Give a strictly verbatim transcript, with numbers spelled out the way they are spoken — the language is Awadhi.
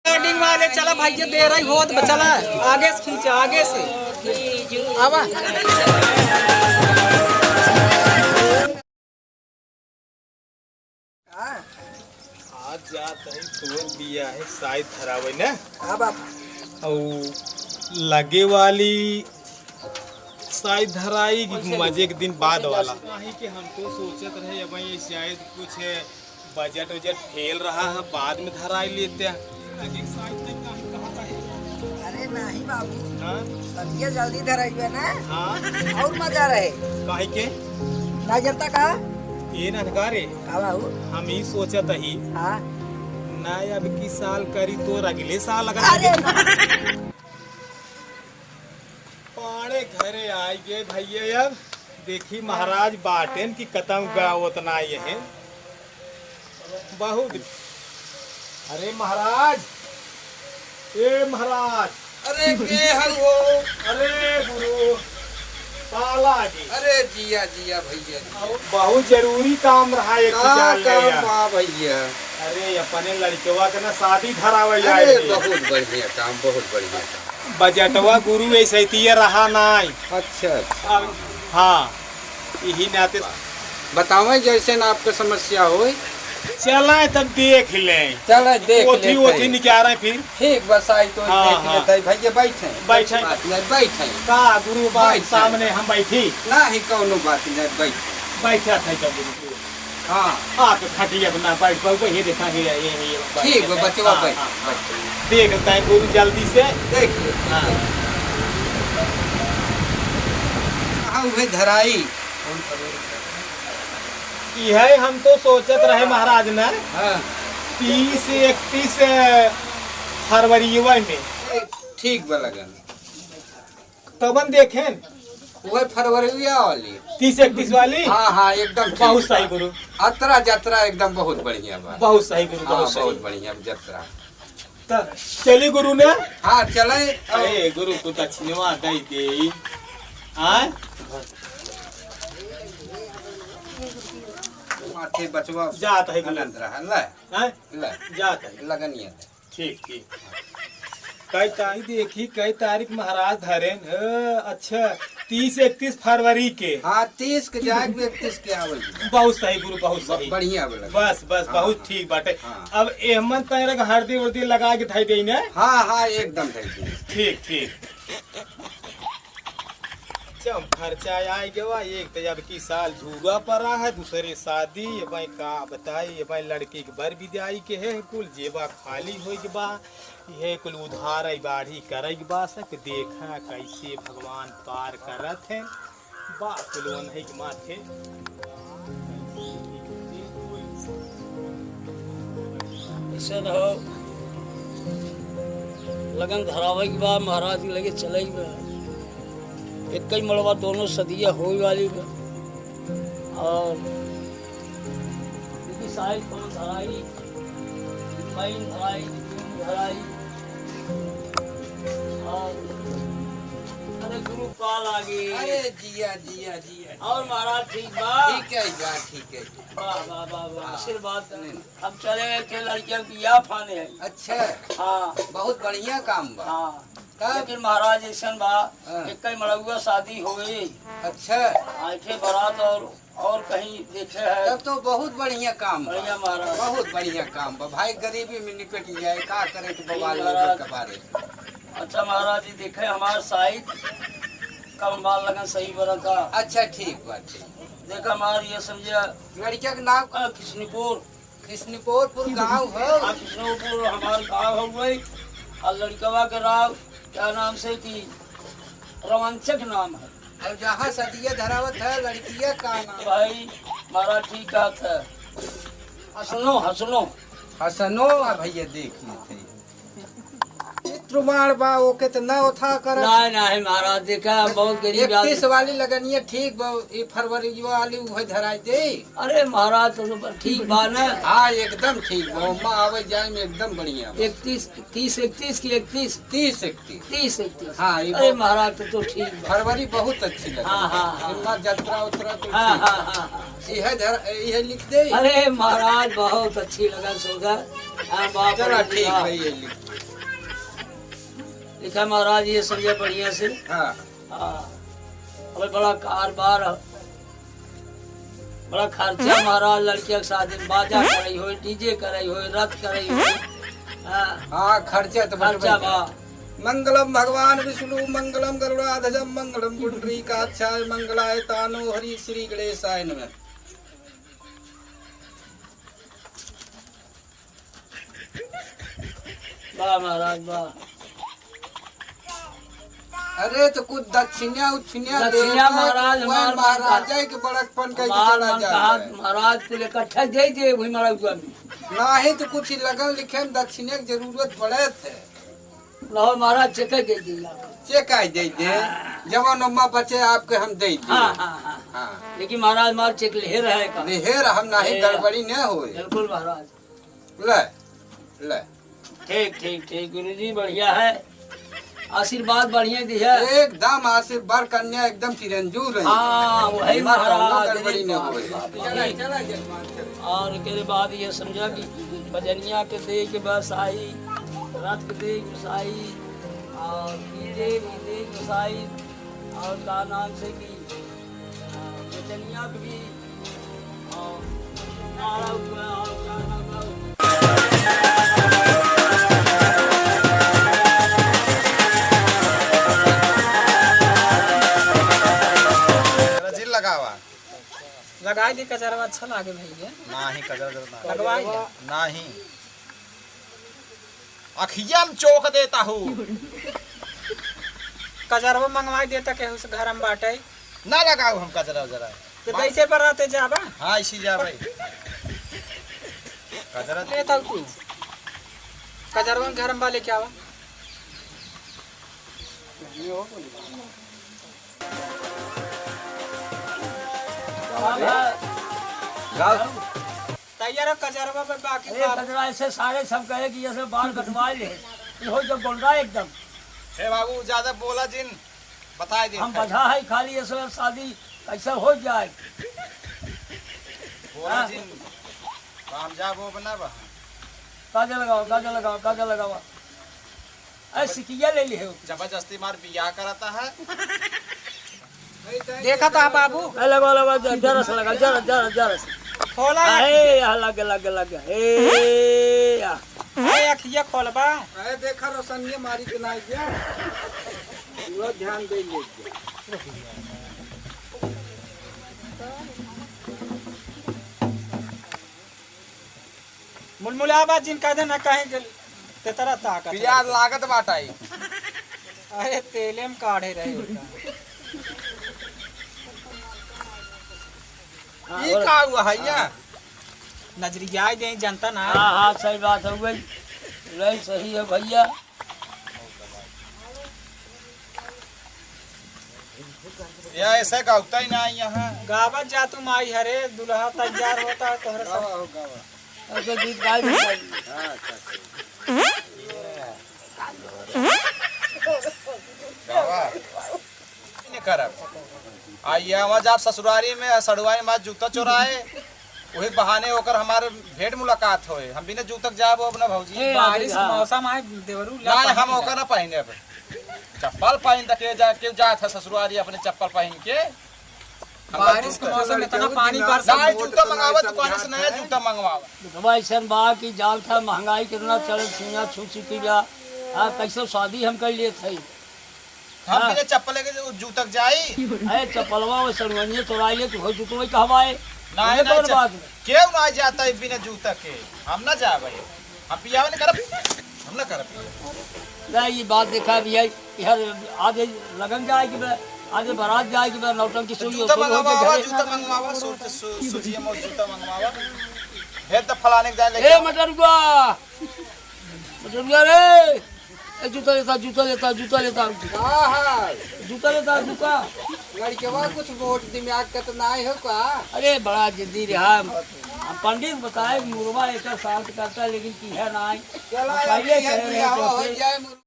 रिकॉर्डिंग वाले, चला भाई, ये दे रही होत, चला आगे से खींचा, आगे से आवा। आज जात है तोर बियाहे साइत धरावे ना। हाँ बाबा। औ लगे वाली साइत धराई कि मजे के दिन बाद वाला। काहे कि हम तो सोचत रहे अब ये शायद कुछ बजट वजट फेल रहा है, बाद में धराई लेते हैं। लेकिन साइत तक काहे कहा था ये? अरे नहीं बाबू, हाँ? सदिया जल्दी धराई ना। हाँ। और मजा रहे। काहे के? ना जरता का? ये ना का रे? का बाबू? हम ही सोचत ही। हाँ। ना अब की साल करी तो अगले साल अगर अरे ना। पाड़े घरे आइ गए भैया। अब देखी महाराज बाटेन कि कतम गाँव उतना ये है बहुत। अरे महाराज, ए महाराज। अरे के हल हो? अरे गुरु, पाला जी। अरे जिया जिया भैया जी। बहुत जरूरी काम रहा एक का जान ले काम यार। बा भैया? अरे अपने लड़कवा के ना शादी धरावे अरे आए थे। बहुत बढ़िया काम, बहुत बढ़िया काम। बजटवा गुरु ऐसे ही रहा ना। अच्छा, अच्छा। अब, हाँ, यही नाते बतावे जैसे ना आपके समस्या होई। चला तब देख ले। चला देख ओथी लेते ओथी हैं। निकारे फिर। ठीक बस आई तो हाँ, देख हाँ। लेते हैं। भैया बैठे। बैठे। बात नहीं, बैठे। का गुरु बाप बैठे। सामने हम बैठी। ना ही कौनो बात नहीं, बैठ। बैठा था जब गुरु। हाँ। आप खटिया पे ना बैठ पाओ, ये देखा, ये, ये, ये बैठ ठीक बा, जाता है। बचवा हाँ, बैठ, हाँ, हाँ। बैठ। देख लेते हैं गुरु जल्दी से। देख ले। हाँ। हाँ, उहे धराई। यही हम तो सोचत रहे महाराज ने, हाँ। तीस इकतीस फरवरी में। ठीक बा लगन। तबन देखेन। वह फरवरिया वाली। तीस इकतीस वाली? हाँ, हाँ, एकदम ठीक बहुत सही बा। गुरु। अतरा जतरा एकदम बहुत बढ़िया बा। बहुत सही गुरु, हाँ, बहुत सही। बहुत बढ़िया जतरा। त चली गुरु ने? हाँ, चले। अरे गुरु को दक्षिणवा दई दे। आय? माथे बचवा जात है गुरु। आनंद रहा, ले। आय? ले। जात है। लगनिया ले। ठीक, ठीक। कई तारीख देखी, कई तारीख महाराज धरेन? ह, अच्छा, तीस इकतीस फरवरी के। हाँ, तीस के जाए के, इकतीस के आवे के। बहुत सही गुरु, बहुत ब-, सही। बढ़िया बोला। बस, बस, हाँ, बहुत हाँ। ठीक बाटे। हाँ। अब एहमन तैरक हरदी उर्दी लगा के धई देई ने? हाँ, हाँ, एकदम धई देई। ठीक, ठीक। जब खर्चा आइ गवा, एक त अब की साल झूरा परा है, दूसरे शादी, ये भाई का बताई, ये भाई लड़की के बर विदाई के है, कुल जेबा खाली होइ के बा, ये कुल उधार आई बाढ़ी करे के बा, सब देखा कैसे भगवान पार करत है, बा कुल ओनही के माथे। ऐसे रहो, लगन धरावे के बा, महाराज के लगे चले के बा। एक ही मड़वा दोनों सदिया होए वाली बा। और इनकी साइड कौन धराई, मईन धराई, जून धराई। और अरे गुरु का लागी। अरे जिया, जिया, जिया। और महाराज ठीक बा? ठीक है बा, ठीक है। वाह, वाह, वाह, वाह, हाँ। आशीर्वाद। नहीं। हम चले गए थे लड़किया के बियाह फाने है। अच्छा। हाँ। बहुत बढ़िया काम बा। हाँ। तब? लेकिन महाराज ऐसन बा, हाँ। एक ही मड़उआ शादी होई। अच्छा। आए थे बारात और, और कहीं देखे है। तब तो बहुत बढ़िया काम बा। बढ़िया महाराज। बहुत बढ़िया काम बा। भाई गरीबी में निपट जाए, का करे तो ठीक बवाल महाराज। लोगों के बारे। अच्छा महाराज जी देखे हमार साइज कम बाल लगन सही बरन का। अच्छा ठीक बा, ठीक। देखा हमार ये समझिया। लड़किया के नाम? आ, किशनपुर। किशनपुर गाँव है। हाँ, किशनपुर हमार गाँव है वही। और लड़कवा के नाम क्या नाम से कि रोमांचक नाम है। और जहाँ सदिया धरावत है, लड़किया का नाम? भाई, मराठी का था। हसनो, हसनो। हसनो, आ भैया देख लेते हैं। चित्रमाण बा, ओके त ना उठा कर। नाहीं, नाहीं महाराज, देखा, हम बहुत गरीब आदमी। इकतीस वाली लगनिया ठीक बा, ई फरवरी वाली उहे धराई दे। अरे महाराज, तो ठीक बा ना? हाँ, एकदम ठीक बा, ओमा आवे जाए में एकदम बढ़िया बा। इकतीस, तीस इकतीस की इकतीस? तीस इकतीस। तीस इकतीस। हाँ, ये अरे बहुत महाराज, तो, तो ठीक बा। फरवरी बहुत अच्छी लगे। हाँ, हाँ, हाँ। इतना जतरा उतरा तो हाँ, ठीक हाँ, बा। हाँ, हाँ। इहे धर, इहे लिख दे। अरे महाराज, बहुत अच्छी लगा सौदा। हाँ, बाप चला रे, ठीक हाँ। है, ये लिख। लिखा महाराज, ये समझे बढ़िया से। हाँ। हाँ। अबे बड़ा कारबार है, बड़ा खर्चा महाराज, लड़किया के शादी में बाजा करई होई, डीजे करई होई, रथ करई होई। हाँ। हाँ, खर्चा तो बटबे खर्चा करे। बा। मंगलम भगवान विष्णु, मंगलम गरुड़ाध्वजम, मंगलम पुंडरीकाक्षाय, मंगलाय तानो हरि श्री गणेशाय नमः। वाह महाराज, वाह। अरे तो कुछ दक्षिणा उक्षिणा दक्षिणा दे, महाराज, तुम्हारे हमार मन महाराज कहा, के बड़कपन का हमार चला मन जाता कहा, है। महाराज कुल इकट्ठा दे दे, वही महाराज को अभी। नाहीं तो कुछ लगन लिखे में दक्षिणा की जरूरत पड़े थे। ना हो महाराज, चेक ही दे दे आप। चेक ही दे दे। हाँ। जवन ओमा बचे आपके हम दे दे। हाँ, हाँ, हाँ। हाँ। लेकिन महाराज, हमार चेक लेहे रहे का। लेहे रह, हम नाहीं ए, गड़बड़ी न होए। बिल्कुल महाराज। ले, ले। ठीक, ठीक, ठीक, गुरुजी, बढ़िया है। आशीर्वाद बढ़िया दिहे। एकदम आशीर्वाद, कन्या एकदम चिरंजीव रही। हाँ, वही एमा कौनो महाराज, गड़बड़ी न होए। बात, बात, बात। और एकरे बाद ये समझा कि बजनिया के दे के बस आई, रथ के दे के बस आई, और डीजे भी दे के बस आई, और का नाम से कि, आ, बजनिया के भी रजिल लगावा। लगाई दी कजरवा, अच्छा लागे भैया। नाही, कजर, कजर ना। लगवाई ला। नाही। अखिया में चोक देता हूँ। कजरवा मंगवाई देता केहू से घर में बाटे। ना लगाओ हम कजरा उजरा। तो कैसे बराते जाबा? हाँ, इसी जाबे। कजरा लेता हूँ तू। कजरवा घर में बा लेके आवा। गाओ। तैयार हो कजरवा पे बाकी अरे बात। कजरा ऐसे सारे सब कहे कि ये सब बाल कटवा ले। ये हो जब बोल रहा है एकदम। हे बाबू, ज्यादा बोला जिन, बताए दे हम खाली। बधा है खाली ये सब शादी कैसे हो जाए। बोला हाँ। जिन, काम जा वो बना बा। काजल लगावा, काजल लगावा, काजल लगावा। अरे सिकिया ले लिहे हो। जबरदस्ती मार बियाह कराता है। देखा था बाबू। ए, लगा, लगा, ज-, जरा सा लगा, जरा, जरा, जरा सा। खोला है। अरे, यहाँ लग, लग, लग। ए, या। अरे, अखिया खोलबा। अरे, देखा रोशनिया मारी के ना आइया। पूरा ध्यान दे ले। मुलमुला बा जिन कह दे ना कहीं के तेतरा ताकत पियाज है। लागत बाटाई। अरे तेले में काढ़े रहे होता। ई का हुआ है या? नजरिया दे जनता ना। हाँ, हाँ, सही बात है भाई। नहीं सही है भैया। या ऐसे गावता ही ना यहाँ। गावत जा तुम आई हरे, दुल्हा तैयार होता है तोहरे सब। गावा हो, गावा। ऐसे गीत गाए भी गाए। हाँ, अच्छा, अच्छा। गावा। नहीं करब। आ, ये आवाज आप ससुरारी में, सड़ुआरी में जूता चोराए। वही बहाने ओकर हमार भेंट मुलाकात होए। हम बिना जूतक जाब अब ना भौजी। ए, बारिश हाँ। मौसम आए देवरू, ला ना, पहन हम ले। ओकर ना पहिने अब। चप्पल पहिन त के जा, केहू जात है ससुरारी अपने चप्पल पहिन के। हम बारिश के जूता मौसम में इतना पानी बरसा। ना, जूता मंगावा, दुकान से नया जूता मंगवावा। दुखवा ऐसन बा कि जान था महंगाई कितना चढ़ल, सुइया छू चुकी बा। हाँ, कैसे शादी हम कर लिए थे। हम हाँ। बिना चप्पल के जो जूतक जाई। अरे चप्पलवा वो सड़ुआनिया चोराई ले, तू हो जूतवा ही कहवाए। ना, ये ना, कौन च-, बात है? केहू ना जाता है बिना जूतक के। हम ना जाबे। हम पियावे न करब। हम ना करब। ना, ये बात देखा भी है, यार, आज लगन जाए कि बे, आज बारात जाए कि बे, नौटंकी तो सुई जूता सुई हो मंगवावा, के घरे। जूता मंगवावा, सूट, सु-, सूजिया मोर जूता मंगवावा। भेज द फलाने के जाए लेके ए, आओ। मटरुआ! मटरुआ रे! ए, जूता लेता, जूता लेता, जूता लेता। का है? जूता लेता, जूता। लड़कवा कुछ वोट दिमाग का तो नाई हो का? अरे, बड़ा जिद्दी रहा। अब पंडित बताए कि मुर्गा एक साथ करता है, लेकिन किया नाई। चला, पहले अभी कह रहे बियाह थे हो तो जाए, मुर्गा।